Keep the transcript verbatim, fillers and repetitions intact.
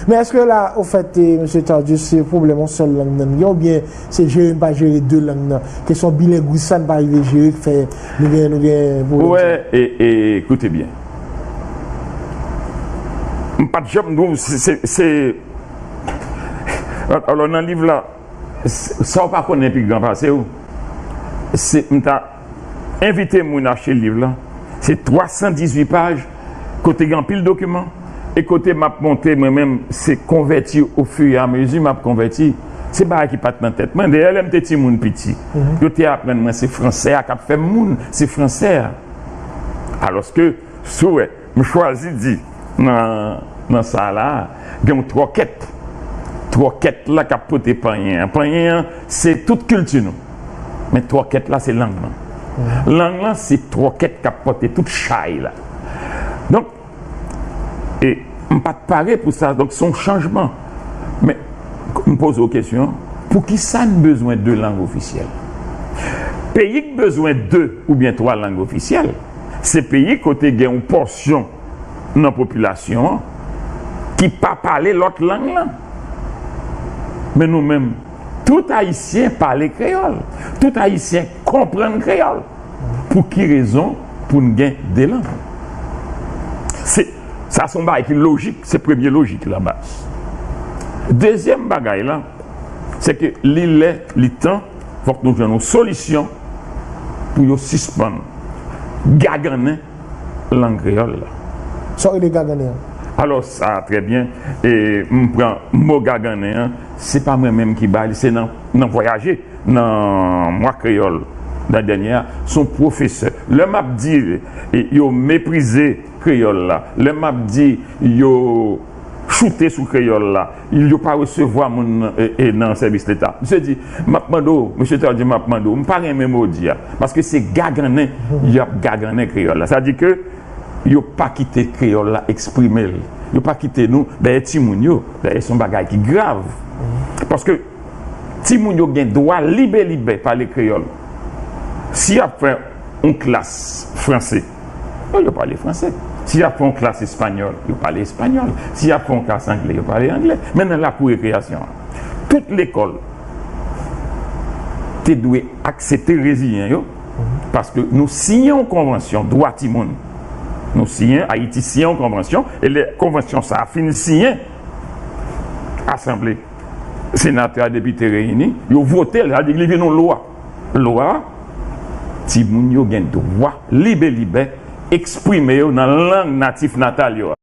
Men èske la, ofèt, e, mesye Tardieu, se pwoblèm yon sèl lang nan n gen, oubyen se jere n pa jere de lang nan? Kesyon bilengwis sa n pa rive jere k fè nou gen, nou gen pwoblèm sa? Wè, e, e, koute byen. M pa t janm, nou, se, se, se, alò, nan liv la, sa w pa konnen pi gran pase w, se, m ta envite moun achte liv la. Se twa san dizuit paj, kote gen anpil dokiman, e kote m ap monte, mwen menm, se konvèti ofiyamezi m ap konvèti. Se bagay ki pa t nan tèt mwen. Dayè, lè m te timoun piti, yo te aprann mwen se fransè a k ap fè m moun, se fransè a. Alòske, si w wè, m chwazi di nan, nan sa la, gen yon twòkèt. Twòkèt la k ap pote panyen an. Panyen an, se tout kilti nou. Men twòkèt la, se lang lan. Lang lan, se twòkèt k ap pote tout chay la. Donk, e m pa t pare pou sa, donk se yon chanjman. Men, m poze w kesyon, poukisa n bezwen de lang ofisyèl? Peyi k bezwen de oubyen twa lang ofisyèl, se peyi kote gen yon pòsyon nan popilasyon an ki pa pale lòt lang lan. Men nou menm, tout Ayisyen pale kreyòl. Tout Ayisyen konprann kreyòl. Pou ki rezon pou n gen de lang? Se, sa se yon bagay ki lojik, se premye lojik la baz. Dezyèm bagay la, se ke li lè, li tan, fòk nou jwenn yon solisyon pou yo sispann gagannen lang kreyòl la. Sa w rele gagannen an? Alò, sa trè byen, e m pran mo gagannen an, se pa mwen menm ki ba li, se nan, nan Vwayaje, nan Mwa Kreyòl, nan dènye a, se yon pwofesè. Lè m ap di, e, yo meprize kreyòl la, lè m ap di yo choute sou kreyòl la, yo pa resevwa moun nan, e, e, nan sèvis leta. Misye di, m ap mande w, mesye Tardieu, m ap mande w, m pa renmen mo w di a, paske se gagannen y ap gagannen kreyòl la. Sa di ke yo pa kite kreyòl la eksprime l. Yo pa kite nou, dayè timoun yo, dayè se yon bagay ki grav. Paske timoun yo gen dwa libe libe pale kreyòl. Si y ap fè yon klas franse, yo, yo pale franse. Si y ap fè yon klas espanyòl, yo pale espanyòl. Si y ap fè yon klas angle, yo pale angle. Men nan lakou rekreyasyon an, tout lekòl te dwe aksepte reziyen yo, paske nou siyen yon konvansyon dwa timoun. Nou siyen, Ayiti siyen yon konvansyon, e lè konvansyon sa a fin siyen, asanble, senatè a, depite reyini, yo vote l, sa vle di li vin yon lwa. Lwa, timoun yo gen dwa libe libe eksprime yo nan lang natif natal yo a.